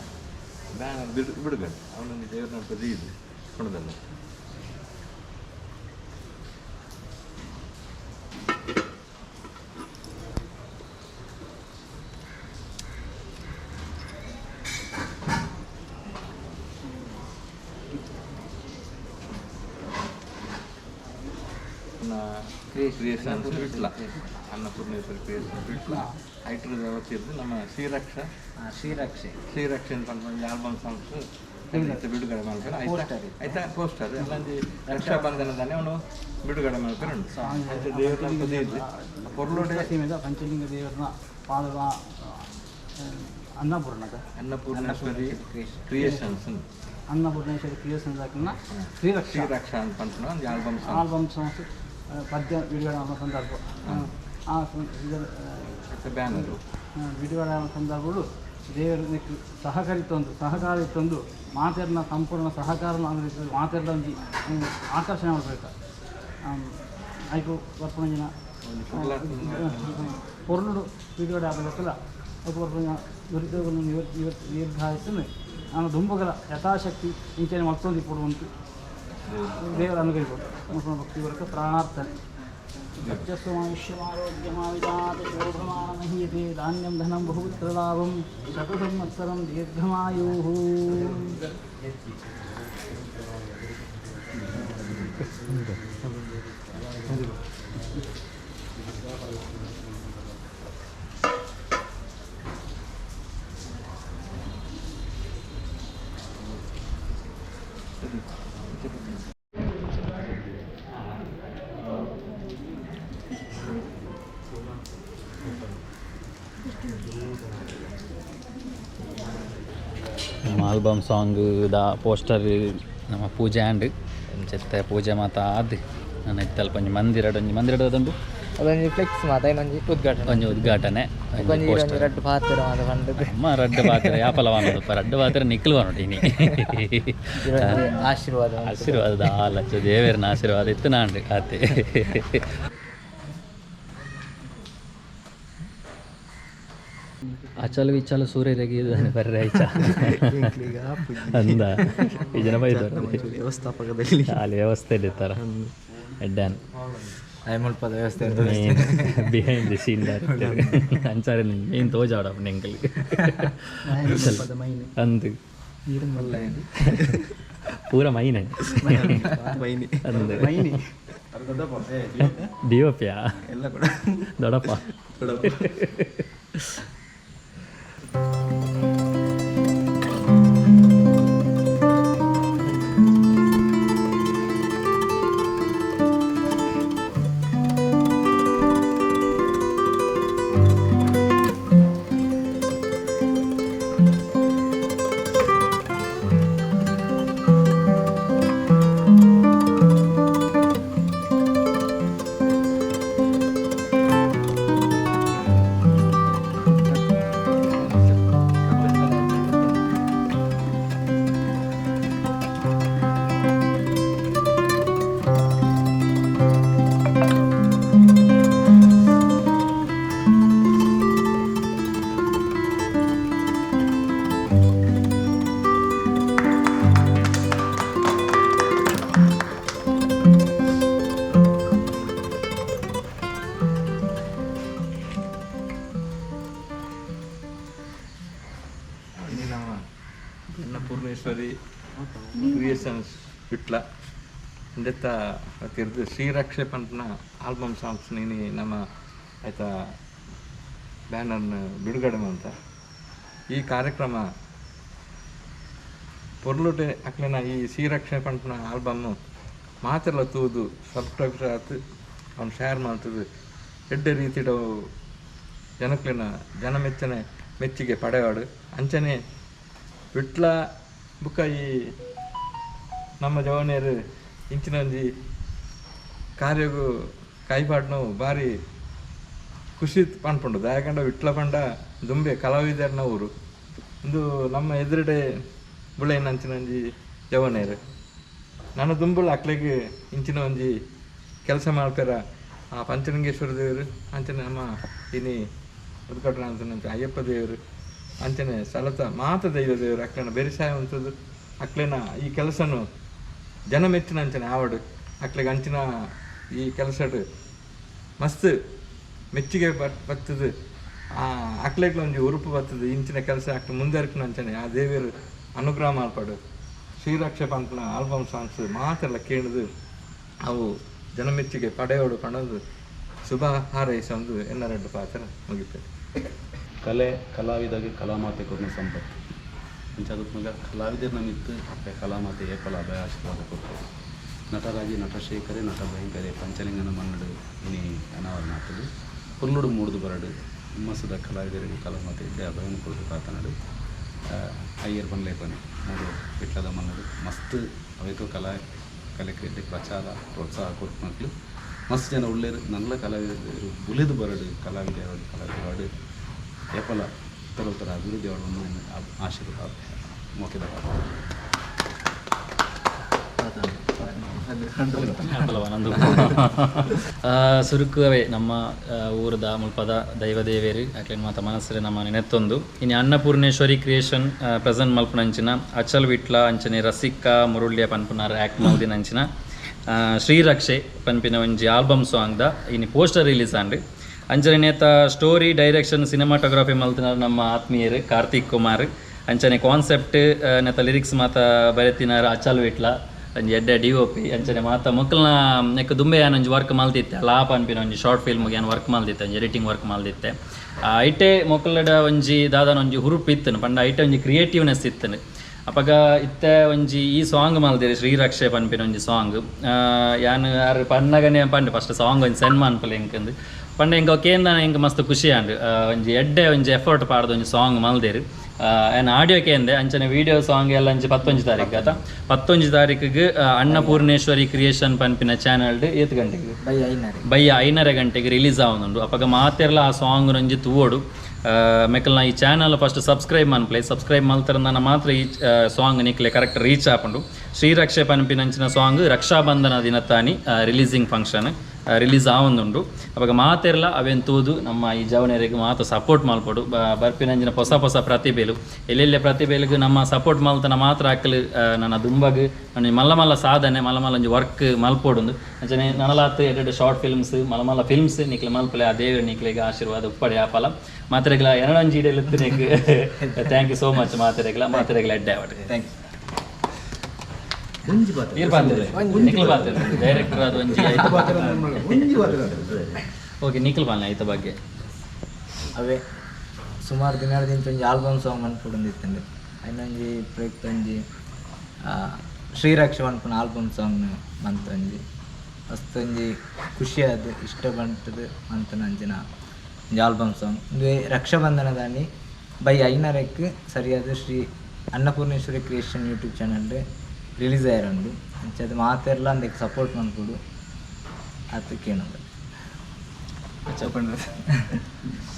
ಬ್ಯಾನರ್ ಬಿಡು ಬಿಡುಗಡೆ. ಅವನೊಂದು ದೇವರ ಇದು ಕೊಡದಲ್ಲ. ಕ್ರಿಯೇಷನ್ಸ್ ವಿಟ್ಲ, ಅನ್ನಪೂರ್ಣೇಶ್ವರಿ ಕ್ರಿಯೇಷನ್ಸ್ ವಿಟ್ಲ ಐಟ್ರದ ವತಿಯಿಂದ ನಮ್ಮ ಶ್ರೀರಕ್ಷಾ. ಶ್ರೀರಕ್ಷೆ. ಶ್ರೀರಕ್ಷೆ ಅಂತ ಒಂದು ಆಲ್ಬಮ್ ಸಾಂಗ್ಸ್ ಇತ್ತೆ ಬಿಡುಗಡೆ ಮಾಡ್ತಾರೆ. ಆಯ್ತಾ ಆಯ್ತಾ, ಪೋಸ್ಟರ್ ಎಲ್ಲ ಒಂಜಿ ರಕ್ಷಾಬಂಧನದಾನೆ ಅವನು ಬಿಡುಗಡೆ ಮಾಡ್ತಾರೆ ಉಂಟು. ಅಂಚ ದೇವ್ರ ಪದೇ ಪೊರ್ಲುಡೆ. ಸೀಮೆದ ಪಂಚಲಿಂಗ ದೇವರನ್ನ ಪಾದದ ಅನ್ನಪೂರ್ಣದ ಅನ್ನಪೂರ್ಣೇಶ್ವರಿ ಕ್ರಿಯೇಷನ್ಸ್. ಅನ್ನಪೂರ್ಣೇಶ್ವರಿ ಕ್ರಿಯೇಷನ್ ಶ್ರೀರಕ್ಷಾ. ಶ್ರೀರಕ್ಷಾ ಅಂತ ಪನ್ಪುನ ಒಂದು ಆಲ್ಬಮ್ ಸಾಂಗ್. ಆಲ್ಬಮ್ ಸಾಂಗ್ಸ್ ಪದ್ಯ ಬಿಡುಗಡೆ ಮಾಡುವ ಸಂದರ್ಭ ಆ ಇದರ ಬ್ಯಾನರು. ಬಿಡುಗಡೆ ಆಗುವ ಸಂದರ್ಭಗಳು ದೇವರ ಸಹಕರಿತೊಂದು ಸಹಕಾರ ಇತ್ತೊಂದು ಮಾತೆರ್ನ ಸಂಪೂರ್ಣ ಸಹಕಾರ ಮಾತೆರ್ನ ಒಂಜಿ ಆಕರ್ಷಣೆ ಮಾಡಬೇಕು. ಐಕು ಬರ್ಪುನ ಜನ ಪೊರ್ಲುಡು ಬಿಡುಗಡೆ ಆಗಬೇಕಲ್ಲ. ಅವು ಬರ್ಪುನ ದುರಿತವನ್ನು ನಿವೃತ್ತಿ ನಿವೃತ್ತಿ ದೀರ್ಘಾಯಸ್ಸನ್ನು ನಾನು ದುಂಬುಗಲ ಯಥಾಶಕ್ತಿ ಇಂಚನೆ ಮತ್ತೊಂದು ಇಪ್ಪಡುವಂತು ದೇವರ ಅನುಗ್ರಹಿಸೋದು ಭಕ್ತಿವರ್ಗ ಪ್ರಾರ್ಥನೆ. ವರ್ಚಸ್ವಮಾಯುಷ್ಯಮಾರೋಗ್ಯಮಾವಿಜಾತ ಶೋಭಮಾನಮಹೀಯತೆ ಧಾನ್ಯಂ ಧನಂ ಬಹುಪುತ್ರಲಾಭಂ ಶತಸಂವತ್ಸರಂ ದೀರ್ಘಮಾಯುಃ. ನಮ್ಮ ಆಲ್ಬಮ್ ಸಾಂಗ್ the poster ನಮ್ಮ ಪೂಜೆ ಆಂಡ್ ಚೆತ್ತೆ ಪೂಜೆ ಮಾತ ಆದ್ ನನ್ನ ಇತ್ತಲ್ಪ ಒಂಜಿ ಮಂದಿರ ಒಂಜಿ ಮಂದಿರ ಅದುಂಡು. ಅದೊಂಜಿ ಫ್ಲೆಕ್ಸ್ ಮಾತ, ಇನ್ನೊಂಜಿ ಉದ್ಘಾಟನೆ. ಒಂಜಿ ಉದ್ಘಾಟನೆ, ಒಂಜಿ ಒಂಜಿ ಒಂಜಿ ಪೋಸ್ಟರ್. ರಡ್ಡ್ ಪಾತೆರ ಮಾತ ಪಂಡುದು. ಅಮ್ಮ ರಡ್ಡ್ ಪಾತೆರ ಯಾಪಲ ವಾನದಪ್ಪ, ರಡ್ಡ್ ಪಾತೆರ ನಿಕ್ಲು ವಾನೋಡು ಇನಿ. ಇರೊಂಜಿ ಆಶೀರ್ವಾದ ಉಂಟು. ಆಶೀರ್ವಾದ ಆಲಚ್ಚ ದೇವೇರ್ನ ಆಶೀರ್ವಾದ ಇತ್ತು ನಾಂಡ್ ಆತೆ. ಅಚಲ ವಿಚಲ ಸೂರ್ಯರಿಗೆ ಬರ್ರೆ ಐಚ ಅಂದ ಈ ಜನ ಬೈದಾರ. ವ್ಯವಸ್ಥಾಪಕದಲ್ಲಿ. ಅಲ್ಲಿ ವ್ಯವಸ್ಥೆ ಇರ್ತಾರ ಎಡ್ಡಾನ್. ಮುಲ್ಪದ ವ್ಯವಸ್ಥೆ ಇರ್ತದೆ. ಬಿಹೈಂಡ್ the scene ಅಂಚಾರೆ ಮೇನ್ ತೋಜಾಡ ಎಂಕಲ್ ಅಂದು ಪೂರ ಮೈನೆ. ಮೈನಿ. ಅಂದು ಡಿಒಪಿಯಾ. ಎಲ್ಲ ಕೂಡ. ದೊಡಪ್ಪ. ಕ್ರಿಯೇಷನ್ಸ್ ವಿಟ್ಲ ಇಂದೆತ್ತ ತಿರ್ದು ಶ್ರೀರಕ್ಷೆ ಪನ್ಪುನ ಆಲ್ಬಮ್ ಸಾಂಗ್ಸ್ ನೀನಿ ನಮ್ಮ ಆಯ್ತಾ ಬ್ಯಾನರ್ನ ಬಿಡುಗಡೆ ಮಂತ ಈ ಕಾರ್ಯಕ್ರಮ ಪೊರ್ಲುಟೆ ಅಕ್ಲೆನ ಈ ಶ್ರೀರಕ್ಷೆ ಪನ್ಪುನ ಆಲ್ಬಮ್ಮು ಮಾತೆಲ್ಲ ತೂದು ಸಬ್ಸ್ಕ್ರೈಬ್ ಆತು ಅವ್ನು ಶೇರ್ ಮಾಡ್ತದೆ ಎಡ್ಡೆ ರೀತಿಡ ಜನಕ್ಲೆನ ಜನ ಮೆಚ್ಚನೆ ಮೆಚ್ಚಿಗೆ ಪಡೆವಾಡು ಅಂಚನೆ ವಿಟ್ಲ ಬುಕ್ಕ ಈ ನಮ್ಮ ಜವನಿಯರು ಇಂಚಿನ ಒಂಜಿ ಕಾರ್ಯಗು ಕೈಪಾಡ್ನವು ಭಾರಿ ಖುಷಿ ಪನ್ಪುಂಡು. ದಾಯಕಂಡ ವಿಟ್ಲ ಪಂಡ ದುಂಬೆ ಕಲಾವಿದರ್ನ ಊರು ಇಂದು ನಮ್ಮ ಎದುರುಡೆ ಬುಳೆಯಿನ ಅಂಚಿನ ಒಂಜಿ ಜವನಿಯರು ನನ್ನ ದುಂಬುಲ ಅಕ್ಲೆಗ್ ಇಂಚಿನ ಒಂಜಿ ಕೆಲಸ ಮಾಡ್ತಾರ ಆ ಪಂಚಲಿಂಗೇಶ್ವರ ದೇವರು ಅಂಚನೆ ನಮ್ಮ ಇನಿ ಉದ್ಘಾಟನೆ ಅಂಚನೆ ಅಯ್ಯಪ್ಪ ದೇವರು ಅಂಚನೆ ಸಲತ ಮಾತ ದೈವ ದೇವರು ಅಕ್ಲೆನ ಬೆರಿಸಾಯ ಉಂಟದು ಅಕ್ಲೆನ ಈ ಕೆಲಸನು ಜನ ಮೆಚ್ಚಿನ ಅಂಚನೆ ಆವಡು ಅಕ್ಲೆಗ್ ಅಂಚಿನ ಈ ಕೆಲಸಡ್ ಮಸ್ತ್ ಮೆಚ್ಚುಗೆ ಬರ್ತದೆ ಆ ಅಕ್ಲೆಗ್ಲ ಒಂಜಿ ಉರುಪು ಬರ್ತದೆ ಇಂಚಿನ ಕೆಲಸ ಅಕ್ಲೆ ಮುಂದರ್ಕಿನ ಅಂಚನೆ ಆ ದೇವರು ಅನುಗ್ರಹ ಮಾಲ್ಪಡು. ಶ್ರೀರಕ್ಷೆ ಪನ್ಪುನ ಆಲ್ಬಮ್ ಸಾಂಗ್ಸ್ ಮಾತೆಲ್ಲ ಕೇಳಿದು ಅವು ಜನಮೆಚ್ಚುಗೆ ಪಡೆಯೋಡು ಪಣದು ಶುಭ ಹಾರೈಸೊಂದು ಎನ್ನ ರೆಡ್ಡು ಪಾತ್ರ ಮುಗಿತದೆ. ಕಲೆ ಕಲಾವಿದಾಗೆ ಕಲಾಮಾತೆ ಕೊರ್ನ ಸಂಪತ್ತು ಅಂಚಾದ ಕಲಾವಿದರ ನಮಿತ್ತು ಕಲಾಮಾತೆ ಏಪಲ ಅಭಯ ಆಶೀರ್ವಾದ ಕೊಡ್ತಾರೆ. ನಟರಾಜಿ ನಟಶೇಖರೆ ನಟ ಭಯಂಕರೆ ಪಂಚಲಿಂಗನ ಮನ್ನಡು ಇನಿ ಅನಾವರಣ ಆಗ್ತದೆ. ಪುರ್ಲುಡು ಮೂಡ್ದು ಬರಡು ಹುಮ್ಮಸ್ಸದ ಕಲಾವಿದರಿಗೆ ಕಲಾಮಾತೆ ಇದ್ದೆ ಅಭಯನ ಕೊಡ್ದು ಕಾತನಡು ಅಯ್ಯರ್ ಪನ್ಲೇಪನೆ ಮೂಡು ವಿಟ್ಲದ ಮನ್ನಡು ಮಸ್ತ್ ಅವೇತೋ ಕಲಾ ಕಲೆಗೆ ಪ್ರಚಾರ ಪ್ರೋತ್ಸಾಹ ಕೊಟ್ಟು ಮಕ್ಕಳು ಮಸ್ತ್ ಜನ ಉಳ್ಳೇರು ನಲ್ಲ ಕಲಾವಿದರು ಬುಲಿದು ಬರಡು ಕಲಾವಿದರು ಕಲಾವಿದವಾಡು ಏಪಲ ಉತ್ತರ ಅಭಿವೃದ್ಧಿ ಅವಳನ್ನು ಆಶೀರ್ವಾದ ಮೋಕೆದ ಸುರುಕುವೇ ನಮ್ಮ ಊರದ ಮುಲ್ಪದ ದೈವದೇವೇರು ಅಕ್ಲೆನ್ ಮಾತ ಮನಸ್ಸರೆ ನಮ್ಮ ನೆನೆತ್ತೊಂದು ಇನ್ನು ಅನ್ನಪೂರ್ಣೇಶ್ವರಿ ಕ್ರಿಯೇಷನ್ ಪ್ರೆಸೆಂಟ್ ಮಲ್ಪುನಂಚಿನ ಅಚಲ್ ವಿಟ್ಲ ಅಂಚನೆ ರಸಿಕ ಮುರುಳ್ಯ ಪನ್ಪುನಾರ್ ಆ್ಯಕ್ಟ್ ಮಲ್ದಿನಂಚಿನ ಶ್ರೀರಕ್ಷೆ ಪನ್ಪಿನ ಒಂಜಿ ಆಲ್ಬಮ್ ಸಾಂಗ್ದ ಇನಿ ಪೋಸ್ಟರ್ ರಿಲೀಸ್ ಆಂಡ್ ಅಂಚನೆ ನೇತ ಸ್ಟೋರಿ ಡೈರೆಕ್ಷನ್ ಸಿನಿಮಾಟೋಗ್ರಫಿ ಮಲ್ತಿನಾರ್ ನಮ್ಮ ಆತ್ಮೀಯರು ಕಾರ್ತಿಕ್ ಕುಮಾರ್ ಅಂಚನೆ ಕಾನ್ಸೆಪ್ಟ್ ನೆತ ಲಿರಿಕ್ಸ್ ಮಾತ ಬರೆತಿನಾರ್ ಅಚಲ್ ವಿಟ್ಲ ಒಂಜಿ ಎಡ್ಡೆ ಡಿ ಒ ಪಿ ಅಂಚನೆ ಮಾತ ಮೊಕ್ಕಲ್ನ ನೆಕ್ ದುಂಬೆ ಯಾನ್ ಒಂಜಿ ವರ್ಕ್ ಮಲ್ತಿತ್ತೆ ಲಾಪ್ ಅನ್ಪಿನ ಒಂಜಿ ಶಾರ್ಟ್ ಫಿಲ್ಮ್ಗೆ ಯಾನ್ ವರ್ಕ್ ಮಲ್ದಿತ್ತೆ ಒಂಜಿ ಎಡಿಟಿಂಗ್ ವರ್ಕ್ ಮಲ್ದಿತ್ತೆ ಐಟೆ ಮೊಕ್ಕಲಡ ಒಂಜಿ ದಾದಾನ ಒಂಜಿ ಹುರುಪು ಇತ್ತನು ಪಂಡ ಐಟೆ ಒಂಜಿ ಕ್ರಿಯೇಟಿವ್ನೆಸ್ ಇತ್ತನು ಅಪಗ ಇತ್ತೆ ಒಂಜಿ ಈ ಸಾಂಗ್ ಮಲ್ದಿರಿ ಶ್ರೀರಕ್ಷೆ ಪನ್ಪಿನ ಒಂಜಿ ಸಾಂಗ್ ಯಾನ್ ಆರ್ ಪನ್ನಗನೆ ಪಂಡೆ ಫಸ್ಟ್ ಸಾಂಗ್ ಒಂಜಿ ಸೆಂಡ್ ಮನ್ಪಲೆ ಎಂಕಂದು ಪಂಡ ಎಂಕ ಕೇಂದನ ಎಂಕ್ ಮಸ್ತ್ ಖುಷಿ ಆಂಡ್ ಒಂಜಿ ಎಡ್ಡೆ ಒಂಜಿ ಎಫರ್ಟ್ ಪಾಡ್ದು ಒಂಜಿ ಸಾಂಗ್ ಮಲ್ದಿರಿ ಆ್ಯನ್ ಆಡಿಯೋ ಕೇಂದೆ ಅಂಚನೆ ವೀಡಿಯೋ ಸಾಂಗ್ ಎಲ್ಲ ಅಂಚೆ 19 ತಾರೀಕು ಆತ 19 ತಾರೀಕಿಗೆ ಅನ್ನಪೂರ್ಣೇಶ್ವರಿ ಕ್ರಿಯೇಷನ್ ಪನ್ಪಿನ ಚಾನಲ್ಡ್ ಏತ್ ಗಂಟೆಗೆ ಬೈ 5:30 ಗಂಟೆಗೆ ರಿಲೀಸ್ ಆವೊಂದುಂಡು. ಅಪಗ ಮಾತೆರ್ಲ ಆ ಸಾಂಗ್ ಒಂಜಿ ತೂವೊಡು ಮೆಕಲ್ನ ಈ ಚಾನಲ್ ಫಸ್ಟ್ ಸಬ್ಸ್ಕ್ರೈಬ್ ಮನ್ಪ್ಲೆ ಸಬ್ಸ್ಕ್ರೈಬ್ ಮಲ್ತರಂದನ ಮಾತ್ರ ಈ ಸಾಂಗ್ ನಿಕ್ಲೆ ಕರೆಕ್ಟ್ ರೀಚ್ ಆಪುಂಡು. ಶ್ರೀರಕ್ಷೆ ಪನ್ಪಿನಂಚಿನ ಸಾಂಗ್ ರಕ್ಷಾಬಂಧನ ದಿನತಾನಿ ರಿಲೀಸಿಂಗ್ ಫಂಕ್ಷನ್ ರಿಲೀಸ್ ಆವೊಂದುಂಡು. ಅವಾಗ ಮಾತೆರ್ಲ ಅವೇನು ತೂದು ನಮ್ಮ ಈ ಜವನರಿಗೆ ಮಾತ ಸಪೋರ್ಟ್ ಮಲ್ಪೊಡು ಬರ್ಪಿನಂಚಿನ ಹೊಸ ಹೊಸ ಪ್ರತಿಭೆಲು ಎಲ್ಲೆಲ್ಲೆ ಪ್ರತಿಭೆಲಿಗೆ ನಮ್ಮ ಸಪೋರ್ಟ್ ಮಲ್ತನ ಮಾತ್ರ ಅಕ್ಕಲು ನನ್ನ ದುಂಬಗ್ ನನ್ನ ಮಲ್ಲ ಮಲ್ಲ ಸಾಧನೆ ಮಲ್ಲ ಮಲ್ಲ ಒಂಜಿ ವರ್ಕ್ ಮಲ್ಪೊಡುಂದು ಅಂಚನೆ ನನಲಾತ್ ಎರಡೆರಡು ಶಾರ್ಟ್ ಫಿಲ್ಮ್ಸ್ ಮಲ್ಲ ಮಲ್ಲ ಫಿಲ್ಮ್ಸ್ ನಿಕ್ಲೆ ಮಲ್ಪಲೆ ಆ ದೇವರು ನಿಕ್ಲೆಗ್ ಆಶೀರ್ವಾದ ಉಪ್ಪಡೆ ಆಪಲ ಮಾತೆರೆಗ್ಲ ಎರಡೊಂಜಿ ಇಡಲಿತ್ತು. Thank you so much ಮಾತೆರೆಗ್ಲ ಮಾತೆರೆಗ್ಲ ಎಡ್ಡೆ ಆವಡ್. Thank you. Director ಅದು ಒಂಜಿ ಓಕೆ ನಿಖಿಲ್ ಪಾಲ್ನೆ ಐತ ಬಗ್ಗೆ ಅವೇ ಸುಮಾರು ದಿನದಿಂದ ಒಂಜಿ ಆಲ್ಬಮ್ ಸಾಂಗ್ ಮನ್ಪುಡೊಂದಿತ್ತಂಡು ಐನೊಂಜಿ ಪ್ರಯುಕ್ತ ಒಂಜಿ ಶ್ರೀರಕ್ಷೆ ಪನ್ಪುನ ಆಲ್ಬಮ್ ಸಾಂಗ್ ಮಂತ್ ಒಂಜಿ ಮಸ್ತ್ ಒಂಜಿ ಖುಷಿಯಾದ ಇಷ್ಟ ಬಂಟದ ಮಂತನ ಅಂಚಿನ ಒಂಜಿ ಆಲ್ಬಮ್ ಸಾಂಗ್ ಉಂದುವೇ ರಕ್ಷಾಬಂಧನದಾನಿ ಬೈ 5:30ಕ್ಕೆ ಸರಿಯಾದ Shri Annapoorneshwari creation YouTube channel release ಆಯಿರುಂಡು. ಅಂಚ ಅದು ಮಾತೆರ್ಲ ಅಂದಕ್ಕೆ ಸಪೋರ್ಟ್ ಮನ್ಪೊಡು ಆತ್ ಕೇಣುಂಡು.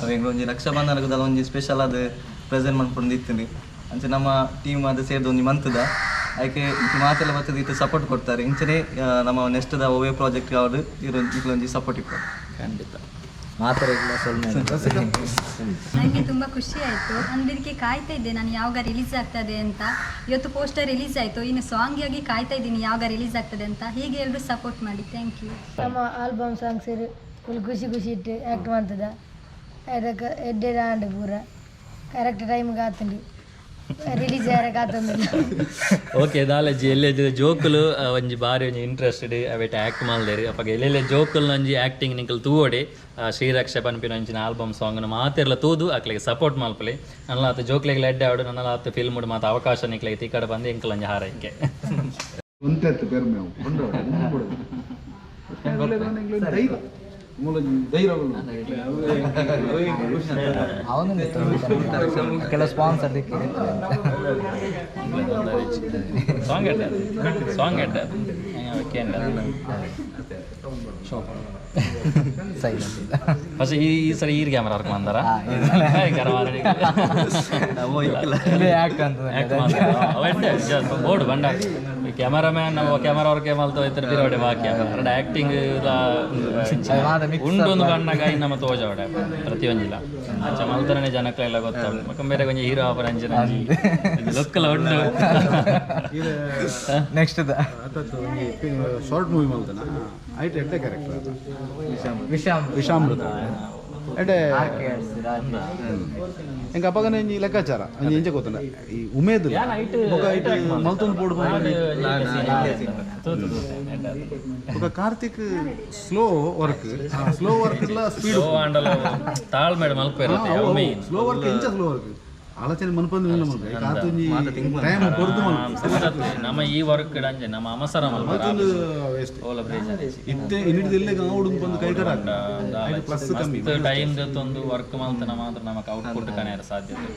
ಅವೆ ಒಂಜಿ ರಕ್ಷಾಬಂಧನದ ಒಂಜಿ ಸ್ಪೆಷಲ್ ಆದ್ ಪ್ರೆಸೆಂಟ್ ಮನ್ಪೊಂದು ಇತ್ತುಂಡು. ಅಂಚ ನಮ್ಮ ಟೀಮ್ ಅದು ಸೇರ್ದು ಒಂಜಿ ಮಂತದ ಐಕೆ ಇಂಚ ಮಾತೆಲ್ಲ ಬತ್ತದ ಇತ್ತು ಸಪೋರ್ಟ್ ಕೊಡ್ತಾರೆ. ಇಂಚನೆ ನಮ್ಮ ನೆಕ್ಸ್ಟ್ ದ ಒವ್ವೇ ಪ್ರಾಜೆಕ್ಟ್ ಯಾವ್ದು ಇರು ಒಂಜಿ ಸಪೋರ್ಟ್ ಇಪ್ಪು ಖಂಡಿತ ಮಾತೆರೆಗ್ಲ ಸೊಲ್ಮೆ. ನನಗೆ ತುಂಬ ಖುಷಿ ಆಯಿತು. ನಾನು ಇದಕ್ಕೆ ಕಾಯ್ತಾ ಇದ್ದೆ ನಾನು ಯಾವಾಗ ರಿಲೀಸ್ ಆಗ್ತದೆ ಅಂತ. ಇವತ್ತು ಪೋಸ್ಟರ್ ರಿಲೀಸ್ ಆಯಿತು, ಇನ್ನು ಸಾಂಗಾಗಿ ಕಾಯ್ತಾ ಇದ್ದೀನಿ ಯಾವಾಗ ರಿಲೀಸ್ ಆಗ್ತದೆ ಅಂತ. ಹೀಗೆ ಎಲ್ಲರೂ ಸಪೋರ್ಟ್ ಮಾಡಿ. Thank you. ನಮ್ಮ ಆಲ್ಬಮ್ ಸಾಂಗ್ಸ್ ಫುಲ್ ಖುಷಿ ಖುಷಿ ಇಟ್ಟು ಆ್ಯಕ್ಟ್ ಮಾಡ್ತದ ಅದಕ್ಕೆ ಎಡ್ಡೆ ಆಂಡ್ ಪೂರ ಕರೆಕ್ಟ್ ಟೈಮ್ಗೆ ಆತುಂಡು. ರಿಲೀಸ್ ಆಯರೆ. ಓಕೆ, ದಾಲಜಿ ಎಲ್ಲೆ ಜೋಕುಲು ಒಂಜಿ ಬಾರಿ ಒಂಜಿ ಇಂಟ್ರೆಸ್ಟೆಡ್ ಅವೆಟ್ ಆಕ್ಟ್ ಮಲ್ದೇರು. ಅಪಗ ಎಲ್ಲೆಲ್ಲೆ ಜೋಕುಲು ಒಂಜಿ ಆಕ್ಟಿಂಗ್ ನಿಕಲ್ ತೂವಡೆ. ಶ್ರೀರಕ್ಷೆ ಪನ್ಪಿನ ಒಂಚಿನ ಆಲ್ಬಮ್ ಸಾಂಗ್ ಮಾತೆರ್ಲ ತೂದು ಅಕ್ಲೆಗ್ ಸಪೋರ್ಟ್ ಮಲ್ಪಲೆ. ನನ್ನಲಾತ್ ಜೋಕ್ಲೆಗ್ ಎಡ್ಡೆ ಆವಡು, ನನ್ನಲಾತ್ ಫಿಲ್ಮ್ ಮಾತ ಅವಕಾಶ ನಿಕ್ಲೆಗ್ ತಿಕ್ಕಡ ಬಂದು ಎಂಕಲ್ ಒಂಜಿ ಹಾರೈಕೆ. ಒಂತೆತ್ತು ಪೆರ್ಮೆ ಅವು ಧೈರ್ಯ ಮೂಲ ಧೈರ್ಯ. ಅವನು ಕೆಲವು ಸ್ಪಾನ್ಸರ್ ದಿಕ್ಕಿದೆ. ಸಾಂಗ್ ಎಡ್ಡೆ, ಸಾಂಗ್ ಎಡ್ಡೆ ಕೇಂದ್ರ. ಸೈಲೆಂಟ್. ಫಸ್ಟ್ ಈ ಈ ಸರಿ ಈರ್ ಕ್ಯಾಮ್ರಾ ವರ್ಕ್ ಮಂದಾರ. ಯಾಕಂತ ಬೋರ್ಡ್ ಬಂಡ ಕ್ಯಾಮರಾಮ್ಯಾನ್ ಕ್ಯಾಮರಾ ವರ್ಕ್ ಮಲ್ತ ಹೋಯ್ತಾರೆ ಬಿರೋಡೆ ಬಾಕಿ ಅರಡ ಆಕ್ಟಿಂಗ್ ಉಂಡು ಒಂದು ಬಣ್ಣಗ ನಮ್ಮ ತೋಜವಡೆ ಪ್ರತಿಯೊಂಜಿಲ ಅಂಚ ಮಲ್ತನೇ ಜನಕ್ಲೆಲ್ಲ ಗೊತ್ತಾಗ ಮಕ್ಕ ಬೇರೆ ಒಂಜಿ ಹೀರೋ ಆಪರ ಅಂಚಿನ ಲೊಕ್ಕಲ ಉಂಡು. ನೆಕ್ಸ್ಟ್ ಶಾರ್ಟ್ ಮೂವಿ ಮಲ್ತನ ಐಟ್ ಎಡ್ಡೆ ಕ್ಯಾರೆಕ್ಟರ್ ಅದು. ವಿಷಾಮ್ ವಿಷಾಮೃತ ಎಡ್ಡೆ. ಎಂಕ ಅಪಗನೆ ಒಂಜಿ ಲೆಕ್ಕಾಚಾರ ಒಂಜಿ ಎಂಚ ಗೊತ್ತುಂಡ ಈ ಉಮೇದ್ ಬೊಕ ಐಟ್ ಮಲ್ತೊಂದು ಪೋಡು. ಬೊಕ Karthik slow work, slow work ಇಲ್ಲ ಸ್ಪೀಡ್. ಸ್ಲೋ ಆಂಡಲ ತಾಳ್ಮೆಡ್ ಮಲ್ಪೆರೆ. ಸ್ಲೋ ವರ್ಕ್ ಎಂಚ ಸ್ಲೋ ವರ್ಕ್ ಆಲೋಚನೆ ಮನ್ಪಂದು ಇಲ್ಲ ಮಲ್ಪೆ ಕಾತುಂಜಿ ಟೈಮ್ ಕೊರ್ದು ಮಲ್ಪೆ. ನಮ್ಮ ಈ ವರ್ಕ್ ಅಂಜೆ ನಮ್ಮ ಅವಸರ ಮಲ್ತೊಂದು ವೇಸ್ಟ್. ಓಲ ಬ್ರೇಜ್. ಇತ್ತೆ ಇನ್ನಿಡ್ದು ಆವುಡು ಬಂದು ಕೈ ಕರ ಪ್ಲಸ್ ಕಮ್ಮಿ. ಟೈಮ್ ದೆತ್ತೊಂದು ವರ್ಕ್ ಮಲ್ತನ ಮಾತ್ರ ನಮಕ್ ಔಟ್ಪುಟ್ ಕನೆಯರ ಸಾಧ್ಯತೆ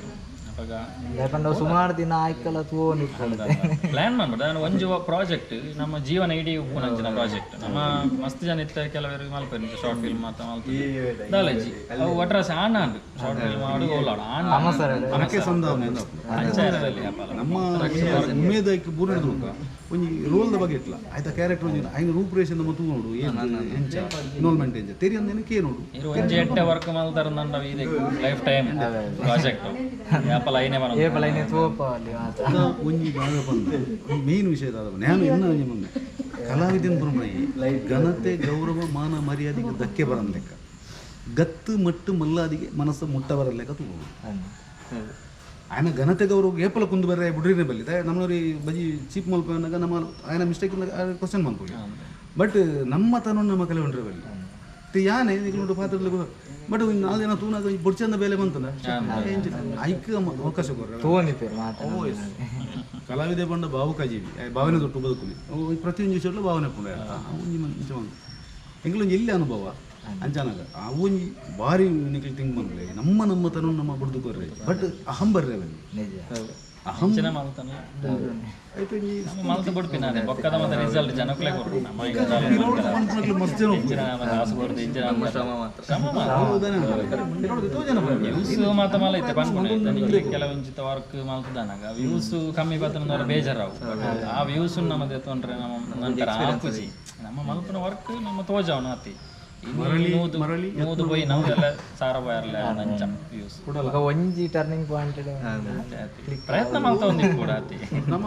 ಅಪಗ. ಯಾಕಂದ್ರೆ ಸುಮಾರು ದಿನ ಆಯ್ಕಲ್ಲ ತೂವೊಂದು ಪ್ಲಾನ್ ಮಾಡ್ಬೋದು. ನಾನು ಒಂಜಿ ಪ್ರಾಜೆಕ್ಟ್ ನಮ್ಮ ಜೀವನ ಇಡೀ ಉಪ್ಪುನಂಚಿನ ಪ್ರಾಜೆಕ್ಟ್. ನಮ್ಮ ಮಸ್ತ್ ಜನ ಇತ್ತ ಕೆಲವರು ಮಲ್ಪೆರ್ ಶಾರ್ಟ್ ಫಿಲ್ಮ್ ಮಾತ ಮಲ್ಪೆ ದಾಲಜಿ ಅವು ಒಟ್ರಾಸಿ ಆಣ ಆಂಡ್ ಶಾರ್ಟ್ ಫಿಲ್ಮ್ ಆಡು ಓಲಾಡು ಆಣ. ಅದಕ್ಕೆ ಸಂಧಾವನೆ ಅಂಚಾರದಲ್ಲಿ ಅಪಲ. ನಮ್ಮ ಉಮೇದ ಬೂರಿಡ್ದು ಒಂಜಿ ರೋಲ್ದ ಬಗ್ಗೆ ಇಟ್ಲ ಆಯ್ತಾ ಕ್ಯಾರೆಕ್ಟರ್ ಒಂಜಿ ಐನ ರೂಪುರೇಷನ್ ನಮ್ಮ ತೂ ನೋಡು ಏನ್ ಎಂಚ ಇನ್ವಾಲ್ವ್ಮೆಂಟ್ ಎಂಚ ತೆರಿಯಂದೇನೆ ಕೇ ನೋಡು. ಇರು ಒಂಜಿ ಎಡ್ಡೆ ವರ್ಕ್ ಮಲ್ತಾರ ನಂಡ ಇದೆ ಲೈಫ್ ಟೈಮ್ ಪ್ರಾಜೆಕ್ಟ್ ಯಾಪಲ ಐನೆ ಬನ ಏಪಲ ಐನೆ ತೂವಪ್ಪ ಅಲ್ಲಿ ಮಾತ್ರ. ಒಂಜಿ ದಾದ ಬಂದು ಮೇನ್ ವಿಷಯ ದಾದ ನಾನು ಇನ್ನ ಒಂಜಿ ಮೊನ್ನೆ ಕಲಾವಿದನ್ ಪರ್ಮಣಿ ಘನತೆ ಗೌರವ ಮಾನ ಮರ್ಯಾದೆಗೆ ಧಕ್ಕೆ ಬರನ್ ಲೆಕ್ಕ ಗತ್ತು ಮಟ್ಟು ಮಲ್ಲಾದಿಗೆ ಮನಸ್ಸು ಮುಟ್ಟ ಬರನ್ ಲೆಕ್ಕ ತೂ. ఆయన ಘನತೆ ಗೌರವ ಏಪಲ ಕುಂದು ಬರ್ರೆ ಬುಡ್ರಿನೇ ಬಲ್ಲಿ ನಮ್ಮನವ್ರಿ ಬಜಿ ಚೀಪ್ ಮಲ್ಪ ಅನ್ನಗ ನಮ್ಮ ఆయన ಮಿಸ್ಟೇಕ್ ಕ್ವಶನ್ ಮಲ್ಪೊಲಿ. ಬಟ್ ನಮ್ಮ ತನ ನಮ್ಮ ಕಲೆ ಉಂಡ್ರೆ ಬಲ್ಲಿ ತಿ ಯಾನೆ ನಿಕ್ಲು ಪಾತ್ರ ಬಟ್ ನಾಲ್ ಜನ ತೂನಾಗ ಬೊಡ್ಚಂದ ಬೇಲೆ ಬಂತಂದ ಐಕ್ ಅವಕಾಶ ಕೊರ್ರೆ. ತೂವೊಂದಿಪ್ಪೆರ್ ಮಾತ. ಕಲಾವಿದೆ ಬಂಡ ಭಾವುಕ ಜೀವಿ ಭಾವನೆ ತೊಟ್ಟು ಬದುಕುನಿ ಪ್ರತಿಯೊಂದು ವಿಷಯದಲ್ಲೂ ಭಾವನೆ ಪುಂಡ ಒಂಜಿ ಮಂಚ ಎಂಕ್ಲೊಂಜಿ ಎಲ್ಲಿ ಅನುಭವ ಅಂಚಾನಾಗ ಆ ಒಂಜಿ ಭಾರಿ ನಿಕ್ಲು ಥಿಂಕ್ ಮನ್ಪುಲೆ ನಮ್ಮ ನಮ್ಮ ತನ ನಮ್ಮ ಬುಡ್ದು ಕೊರ್ರೆ ಬಟ್ ಅಹಂ ಬರ್ರೆ ಬನ್ನಿ ನಿಜ ಅಹಂ ಅಂಚಿನ ಮಲ್ತನ ಐತೆ ಒಂಜಿ ಮಲ್ತ ಬಿಡ್ಪಿನ ಅದೇ ಬೊಕ್ಕದ ಮತ್ತೆ ರಿಸಲ್ಟ್ ಜನಕ್ಲೆ ಕೊರ್ಪು ನಮ್ಮ ಮನ್ಪುನಕ್ಲು ಮಸ್ತ್ ಜನ ಇಂಚಿನ ಕಾಸು ಕೊರ್ದು ಇಂಚಿನ ಶ್ರಮ ಮಾತ್ರ. ಶ್ರಮ ಮಾತ್ರ. ವ್ಯೂಸ್ ಮಾತ ಮಲ್ಲ ಇತ್ತೆ ಪನ್ಪುಂಡು ನಿಕ್ಲೆ ಕೆಲವೊಂಜಿತ ವರ್ಕ್ ಮಲ್ತದನಾಗ ವ್ಯೂಸ್ ಕಮ್ಮಿ ಬತ್ತಂದ್ರೆ ಬೇಜಾರಾವು. ಆ ವ್ಯೂಸ್ ನಮ್ಮ ದೆತ್ತೊಂಡ್ರೆ ನಮ್ಮ ನಂತರ ಆಪುಜಿ ನಮ್ಮ ಮಲ್ಪುನ ವರ್ಕ್ ನಮ್ಮ ತೋಜಾವನ ಅತಿ ಮರಳಿ ಮರಳಿ ನೂದು ಪೋಯಿ ನಾವು ಎಲ್ಲ ಸಾರ ಬಾಯರ್ಲ ನಂಚ ವ್ಯೂಸ್. ಬೊಕ ಒಂಜಿ ಟರ್ನಿಂಗ್ ಪಾಯಿಂಟ್ ಪ್ರಯತ್ನ ಮಲ್ತ ಒಂದಿತ್ತು ಕೂಡ ಅತಿ. ನಮ್ಮ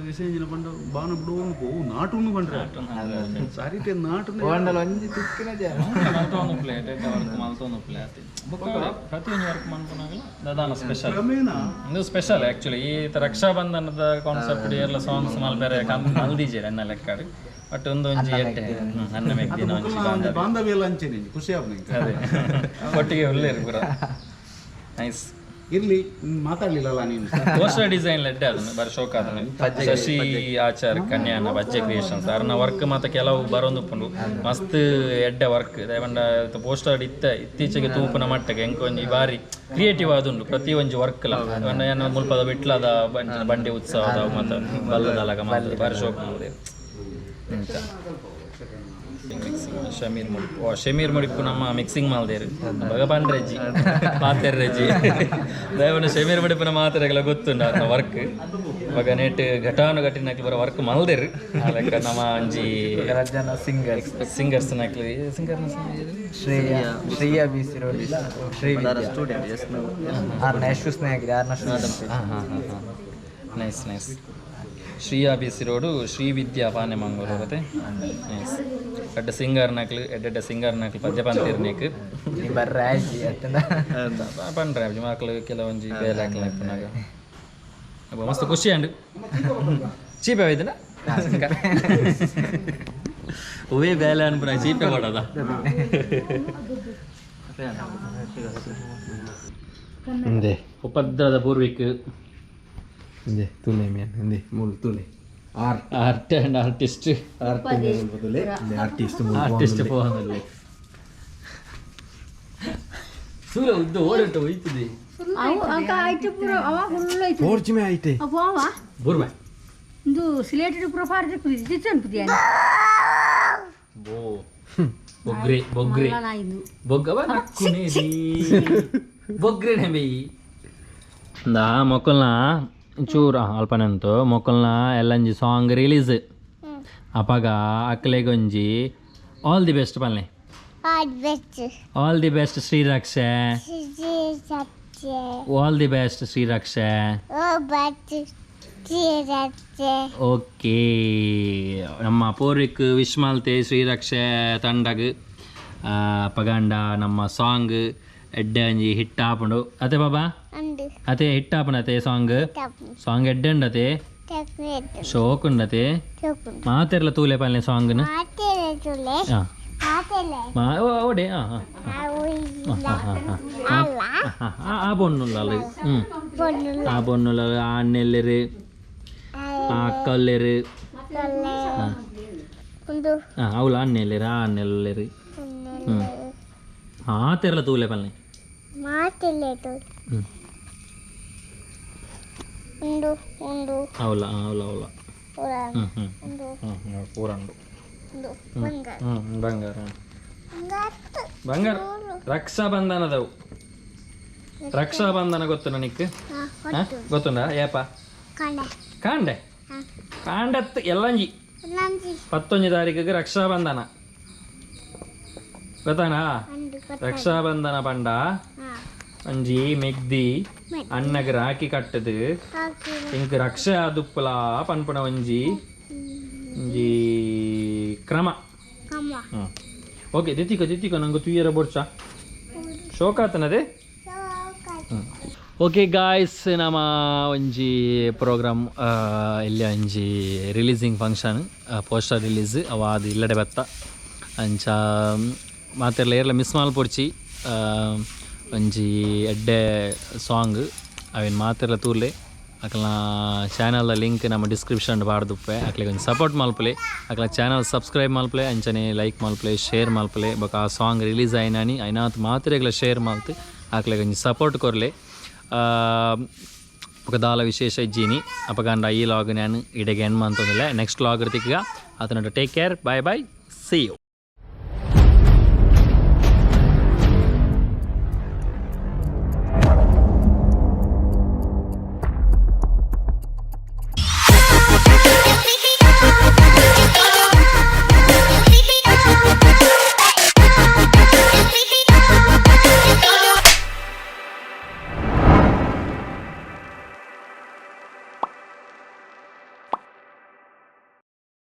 ವಿಷಯ ಪಂಡ ಬಾಣ ಬಿಡುವನು ಪೋ ನಾಟುನು ಪಂಡ್ರೆ ಸಾರಿಟೆ ನಾಟು ಓಂಡಲ ಒಂಜಿ ತಿಕ್ಕಿನ ಜನ ಮಲ್ತೊಂದು ಪ್ಲೇ ವರ್ಕ್ ಮಲ್ತೊಂದು ಪ್ಲೇ ಅತಿ ಬೊಕ್ಕ ಪ್ರತಿಯೊಂದು ವರ್ಕ್ ಮನ್ಪುನಾಗಲ ದಾದಾನ ಸ್ಪೆಷಲ್ ಕ್ರಮೇಣ ಇದು ಸ್ಪೆಷಲ್ ಆಕ್ಚುಲಿ. ಈ ರಕ್ಷಾಬಂಧನದ ಕಾನ್ಸೆಪ್ಟ್ ಎಲ್ಲ ಸಾಂಗ್ಸ್ ಮಲ್ಪೆರೆ ಮಲ್ದಿಜೆರ್ ಎನ್ನ ಲೆಕ್ಕಡ್. ಬಟ್ ಒಂದೊಂಜಿ ಎಡ್ಡೆ ಅನ್ನ ಮೆಗ್ದಿನ ಒಂಜಿ ಬಾಂಧವ್ಯ ಬಾಂಧವ್ಯ ಎಲ್ಲ ಅಂಚೆನೆ ಖುಷಿ ಆಪ್ನೆ. ಅದೇ ಒಟ್ಟಿಗೆ ಉಲ್ಲೇರು ಪೂರ ನೈಸ್. ಇರ್ಲಿ ಮಾತಾಡ್ಲಿಲ್ಲಲ್ಲ ನೀನು. ಪೋಸ್ಟರ್ ಡಿಸೈನ್ ಎಡ್ಡೆ ಅದನ್ನು ಬಾರಿ ಶೋಕ್ ಅದನ್ನು ಶಶಿ ಆಚಾರ್ ಕನ್ಯಾನ ಬಜ್ಜೆ ಕ್ರಿಯೇಷನ್ಸ್ ಅರ್ನ ವರ್ಕ್ ಮಾತ ಕೆಲವು ಬರೋಂದುಪ್ಪುಂಡು ಮಸ್ತ್ ಎಡ್ಡೆ ವರ್ಕ್. ಪಂಡ ಪೋಸ್ಟರ್ ಇತ್ತ ಇತ್ತೀಚೆಗೆ ತೂಪುನ ಮಟ್ಟಕ್ಕೆ ಎಂಕ್ ಒಂಜಿ ಬಾರಿ ಕ್ರಿಯೇಟಿವ್ ಆದುಂಡು ಪ್ರತಿ ಒಂಜಿ ವರ್ಕ್ ಲ. ಪಂಡ ಏನ ಮುಲ್ಪದ ವಿಟ್ಲದ ಬಂಡಿ ಉತ್ಸವದ ಮಾತ ಬಲ್ಲದಲಗ ಮಾತ ಬಾರಿ ಶೋಕ್ ಮಲ್ದೆರ್. ಮಿಕ್ಸಿಂಗ್ ಶಮೀರ್ ಮುಡಿಪು, ಓ ಶಮೀರ್ ಮುಡಿಪು ನಮ್ಮ ಮಿಕ್ಸಿಂಗ್ ಮಲ್ದೇರು ಭಗವಾನ್ ರೆಜ್ಜಿ ಮಾತೆರ್ ರೆಜ್ಜಿ ದಯವನ ಶಮೀರ್ ಮುಡಿಪುನ ಮಾತೆರೆಗೆಲ್ಲ ಗೊತ್ತುಂಡು ಆತನ ವರ್ಕ್. ಇವಾಗ ನೆಟ್ ಘಟಾನು ಘಟಿನಕ್ಲು ಬರ ವರ್ಕ್ ಮಲ್ದೇರು ಲೆಕ್ಕ ನಮ್ಮ ಒಂಜಿ ಜನ ಸಿಂಗರ್ಸ್ ಸಿಂಗರ್ಸ್ ನಕ್ಲು singer Shreya Shreya B Sirodi Shri student S ಆರ್ನ ಯಶು ಸ್ನೇಹಿತರೆ ಆರ್ನ student. Nice nice. Shriya B Sirodu Shri Vidya Pane Mangaluru ಅತ್ತೆ ನೈಸ್. ಎಡ್ಡೆ ಸಿಂಗರ್ ನಕ್ಲು ಎಡ್ಡೆಡ್ಡೆ ಸಿಂಗರ್ ನಕ್ಲು ಪದ್ಯ ಪಂತಿರ್ನೇಕ್ ಬರ್ರೆ ಆಯ್ತು ಅತ್ತಂದ ಪಂಡ್ರೆ ಮಕ್ಳು ಕೆಲವೊಂಜಿ ಬೇಲೆ ಹಾಕ್ಲ ಇಪ್ಪುನಾಗ. ಮಸ್ತ್ ಖುಷಿ ಅಂಡ್ ಚೀಪೆ ಹೋಯ್ತನ ಹೂವೇ ಬೇಲೆ ಅನ್ಪುನ ಚೀಪೆ ಕೊಡೋದ. ಇಂದೆ. ಉಪದ್ರದ ಪೂರ್ವಿಕ್. ಇಂದೆ ತುಲೆ ಮ್ಯಾನ್, ಇಂದೆ ಮೂಲು ತುಲೆ ಆರ್ ಆರ್ಟ್ ಅಂಡ್ ಆರ್ಟಿಸ್ಟ್. ಆರ್ಟ್ ತುಲೆ, ಇಂದೆ ಆರ್ಟಿಸ್ಟ್. ಆರ್ಟಿಸ್ಟ್ ಫೋನಲ್ಲಿ ಸೂರ ಉದ್ದ ಓಡಾಟ ಹೋಯ್ತದೆ. ಪೋರ್ಚ್ ಮೇ ಐತೆ. ಬೂರ್ಮೆ. ಇಂದು ಸಿಲೇಟೆಡ್ ಪೂರ ಪಾಡ್ದು ದಿತ್ತನ್. ಬೋ ಬೊಗ್ರೆ ಬೊಗ್ರೆ ಬೊಗ್ಗವ ನಕ್ಕುನೇದಿ ಬೊಗ್ರೆನೆ ಬೈ. ದಾ ಮೊಕ್ಕಲ್ನ ಚೂರು ಅಲ್ಪನೆಂತು ಮೊಕ್ಕಲ್ನ ಎಲ್ಲಂಜಿ ಸಾಂಗ್ ರಿಲೀಸ್ ಅಪಗ ಅಕ್ಲೆಗೊಂಜಿ ಆಲ್ the best ಪಲ್ನೆ. All the best Shreeraksha, all the best Shreeraksha. Okay, ನಮ್ಮ ಪೂರ್ವಿಕ್ ವಿಶ್ ಮಲ್ತೆ ಶ್ರೀರಕ್ಷೆ ತಂಡಗ್ ಪಗಂಡ ನಮ್ಮ ಸಾಂಗ್ ಎಡ್ಡೆ ಒಂಜಿ ಹಿಟ್ ಆಪುಂಡು ಅತೆ ಬಾಬಾ, ಅತೆ ಹಿಟ್ ಆಪುಂಡು ಅತೆ ಸಾಂಗ್. ಸಾಂಗ್ ಎಡ್ಡೆ ಉಂಡತೆ, ಶೋಕ್ ಉಂಡತೆ. ಮಾತೆರ್ಲ ತೂಲೆ ಪಲ್ನೆ ಸಾಂಗ್ನ. ಹಾಂ ಮಾ ಓಡೆ ಹಾಂ ಹಾಂ ಹಾಂ ಹಾಂ ಆ ಬೊನ್ನುಲ್ಲ ಹ್ಞೂ ಆ ಬೊನ್ನುಲ್ಲ, ಆ ಅಣ್ಣೆಲ್ಲೆರು, ಆ ಅಕ್ಕಲ್ಲೆರು, ಹಾಂ ಹಾಂ ಅವಳು ಅಣ್ಣೆಲ್ಲೆರು, ಆ ಅಣ್ಣೆಲ್ಲೆರು. ಹ್ಞೂ ಮಾತೆರ್ಲ ತೂಲೆ ಪಲ್ನೆ. ಹ್ಞೂ ಅವಳ ಅವಳ ಅವಳ ಹ್ಞೂ ಹ್ಞೂ ಹ್ಞೂ ಹ್ಞೂ ಪೂರಂಡು. ಹ್ಞೂ ಬಂಗಾರ ಬಂಗಾರ. ರಕ್ಷಾಬಂಧನದವು, ರಕ್ಷಾಬಂಧನ ಗೊತ್ತು ನನಗೆ ಗೊತ್ತುಂಡ ಏಪ ಕಾಂಡೆ ಕಾಂಡತ್ ಎಲ್ಲಂಜಿ 19 ತಾರೀಕಿಗೆ ರಕ್ಷಾಬಂಧನ ಗೊತ್ತಾನಾ? ರಕ್ಷಾಬಂಧನ ಪಂಡ ಒಂಜಿ ಮೆಗ್ದಿ ಅಣ್ಣಗ್ ರಾಖಿ ಕಟ್ಟದು ಇಂಕ್ ರಕ್ಷೆ ಆದುಪ್ಪುಲ ಪನ್ಪುನ ಒಂಜಿ ಒಂಜಿ ಕ್ರಮ. ಹ್ಞೂ ಓಕೆ, ದಿತ್ತಿಕೋ ದಿತ್ತಿಕೋ, ನಂಗೆ ತುಯ್ಯರ ಬೋಡ್ಚ ಶೋಕಾತನದೆ. ಓಕೆ ಗಾಯ್ಸ್, ನಮ್ಮ ಒಂಜಿ ಪ್ರೋಗ್ರಾಮ್ ಇಲ್ಲಿ ಒಂಜಿ ರಿಲೀಸಿಂಗ್ ಫಂಕ್ಷನ್, ಪೋಸ್ಟರ್ ರಿಲೀಸ್ ಅವ ಅದು ಇಲ್ಲಡೆ ಬತ್ತ. ಅಂಚ ಮಾತೆರ್ಲ ಏರ್ಲ ಮಿಸ್ ಮಲ್ಪೊಡ್ಚಿ, ಒಂಜಿ ಎಡ್ಡೆ ಸಾಂಗ್ ಅವೇನು ಮಾತೆರ್ಲ ತೂರ್ಲೆ. ಅಕ್ಲ ಚಾನಲ್ದ ಲಿಂಕ್ ನಮ್ಮ ಡಿಸ್ಕ್ರಿಪ್ಷನ್ ಪಾಡ್ದುಪ್ಪೆ. ಅಕ್ಲೆಗ್ ಒಂಜಿ ಸಪೋರ್ಟ್ ಮಲ್ಪಲೆ, ಅಕ್ಲ ಚಾನಲ್ ಸಬ್ಸ್ಕ್ರೈಬ್ ಮಲ್ಪಲೆ, ಅಂಚನೆ ಲೈಕ್ ಮಲ್ಪಲೆ, ಶೇರ್ ಮಲ್ಪಲೆ. ಬೊಕ ಆ ಸಾಂಗ್ ರಿಲೀಸ್ ಆಯಿನಾನಿ ಐನಾತ್ ಮಾತೆರೆಗ್ಲ ಶೇರ್ ಮಲ್ತ್ ಅಕ್ಲೆಗ್ ಒಂಜಿ ಸಪೋರ್ಟ್ ಕೊರ್ಲೆ. ಬೊಕ ದಾಲ ವಿಶೇಷ ಇಜ್ಜಿನಿ ಅಪಗಂಡ ಈ ಲಾಗ್ ನಾನು ಇಡೆಗೆ ಎಂಡ್ ಮಂತೊಂದಿಲ್ಲ. ನೆಕ್ಸ್ಟ್ ಲಾಗ್ ತಿಕ್ಕ ಆತನ. Take care, bye bye, see you.